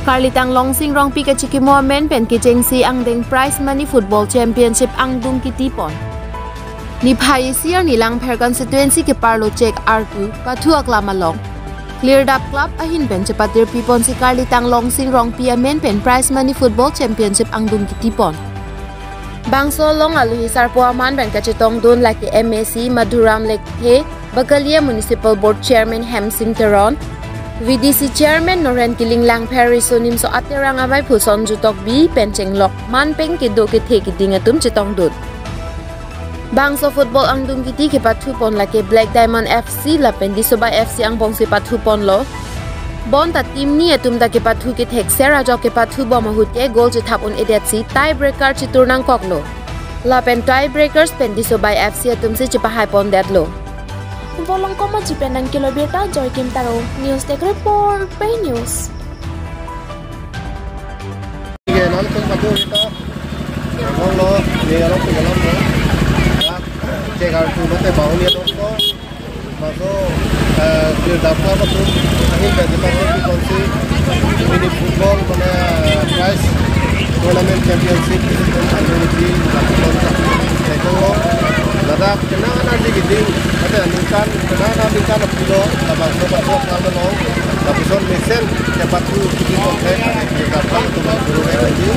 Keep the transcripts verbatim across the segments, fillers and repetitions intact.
Karlitang Longsing Rongpi kachikimo amen pen kechengsi angdeng prize money football championship angdung kitipon. Niphai isi arni Langpher constituency keparlochek artu pathu aklam along Clear Dap Club ahin pen chepatirpiponsi Karlitang Longsing Rongpi amen pen prize money football championship angdung kitipon. Bangso along aluhi sarpo aman pen kachetongdun lake M A C Madhuram Lekthe, Bakalia Municipal Board Chairman Hemsing Teron, V D C Chairman Norhen Killing, Langpher Riso Nimso Aterang avaiphu Sonju Tokbi pen chenglok manpeng kedo kethe keding atum chetongdun. Bangso football angdung kiti kepathupon lake Black Diamond F C lapen Disobai F C angbongsi pathuponlo. Bonta team ni atum ta kepathu kethekser ajok kepathubom ahut ke goal chethap un-edetsi tie breaker chitur nangkoklo. Lapen tie breakers pen Disobai F C atumsi chepahaipondetlo. Volongkom Aji pen nangkelo birta Joy Kim Taro, News Desk Report, Pei News. Oke, langsung pathu kita. Ngolo, ni arong pi alam lo. Ya, chegar tu mate bau ni arong ko. Bangso, eh, Clear Dap Club atum ahin pen Dimapur People si mini football mane, eh, prize tournament championship isi atum annuity lapuson theklonglo. Ladak kenang anarji keding, mate aningkan, kenang aningkan apilo, labangso pathu aklam along, lapuson mesen kepathu kitipon thek, Clear Dap Club atum guru ne lagi.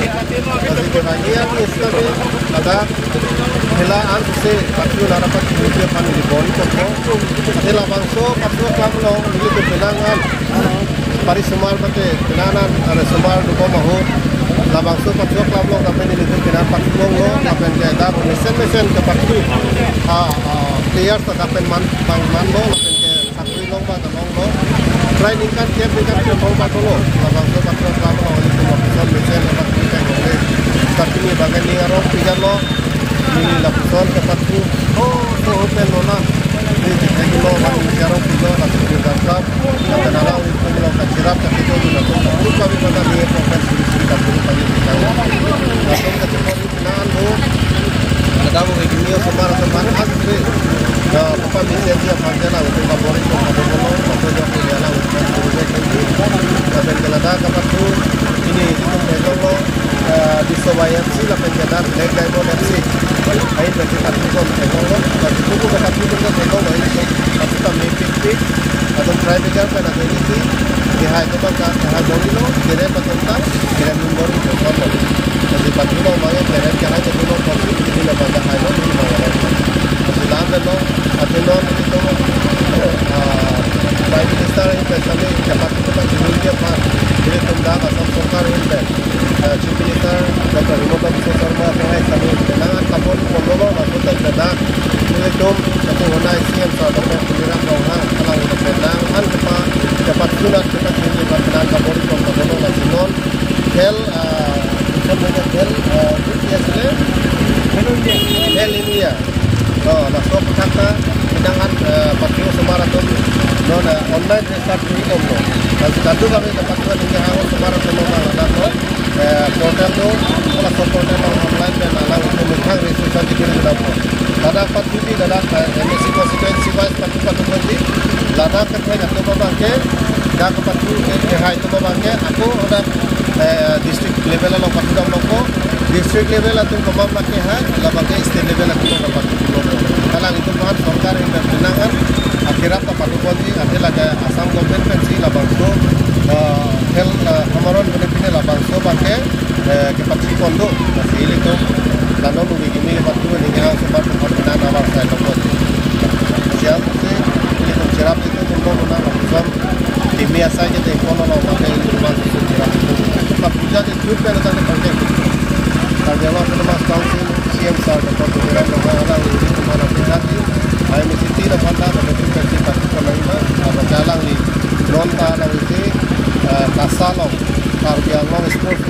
Lasi kevangji an isi kami, ladak Hela an se pathu nara pathu ke pan di bori ko ko. Ate labangso pathu aklam along nelitum penang an pari sumar mate penang an are sumar duko maho. Labangso pathu aklam along kapen nelitum penang pathu longlo kapen ke dak mesen mesen kepathu. Ha, ha, players ta kapen man, man, manlo kapen ke pathu long ba ta longlo. Prai ningkan kep ningkan kep long ba tolo. Labangso pathu aklam along nelitum lapuson mesen kepathu ke longle. Tapi ni bagan ni arong pijar lo. Neli lapuson kepathu. Oh, so hopen lo na. Neli thek lo bang ni arong pilo lapuson ni tangkap. Kapen alang nelitum lo kachirap kakedo dun latum. Latum kami pada ni program suri suri latum kami kita. Latum kachipon nan ho. Kada mo ini osomar osomar asri. Ya, papa bisa dia panjang latum kabori ko kabori lo. Latum jauh dia latum. Lapen ke ladak kapathu ini nelitum theklonglo, eh, Disobai F C lapen ke dak Black Diamond F C. Ahin pen si pathuson theklonglo, pathu ko pathuson theklonglo, ahin pen si pathu ta mepik pik. Atum try pejar pen atum ini si, kehai atum ta, kehai bori lo, kere pathu ta, kere nun bori lo, kon lo. Lasi pathu lo, mane kere kehai atum lo, kon si, ini lo, pathu hai lo, ini lo, kon lo. Lasi lam lo, atum lo, ini to, ah, Prime Minister, ini pen kami, cepat Pathu ta chini dia pa, ini tum dak Assam Sorkar ahin pen, eh, Chief Minister Doctor Himanta Biswa Sarma atum hai kami penang an kabor ponlo, laso ta dak nelitum, satu honai C M sir Doctor Tuliram Ronghang, alang udah penang an kepa, kepathu nat kepa chini, penang kabor pon kabor lo, lasi non, health, ah, Khel, ah, U P S le? Khel India. Khel India. Oh, laso aputhak ta, penang an, eh, pathu osomar atum, non, eh, online register kuri bomlo. Lasi kadokave ta pathu atum ke ha osomar atum lo bang ladak lo, eh, portal lo, laso portal lo online pen alang atum methang register kuri bomlo. Ladak pathu di ladak, eh, M A C constituency wise pathu pathu ponji, ladak kethek atum abang ke, dak pathu ke, kehai atum abang ke, ako ladak eh, district level along pathu damlo ko, district level atum kemam lake hai, labang ke state level atum kemam pathu damlo ko. Kalang itum aphan sorkar ahin pen penang an, akerap ta pathu ponji, ate lake Assam government pensi labangso, eh, health, eh, hamaron bene pine labangso abang ke, eh, kepathu pon do, lasi ilitum, lanon ubi gimi kepathu, ini ke hang sempat tempat penang awar sai lo ponji. Siang si, ilitum cherap itum, tum lo nang lapuson, Kimi asai ke tengkol lo, mate ini rumah susun cerah. Tapi jadi jur pen tadi pakai. Karbi Anglong Autonomous Council C M sir Doctor Tuliram Ronghang alang ini mana pejati. Hai mesti tidak pandang, tapi juga kita pun lagi mah. Apa jalan di non ta alang ini, eh, KASA lo, Karbi Anglong Sports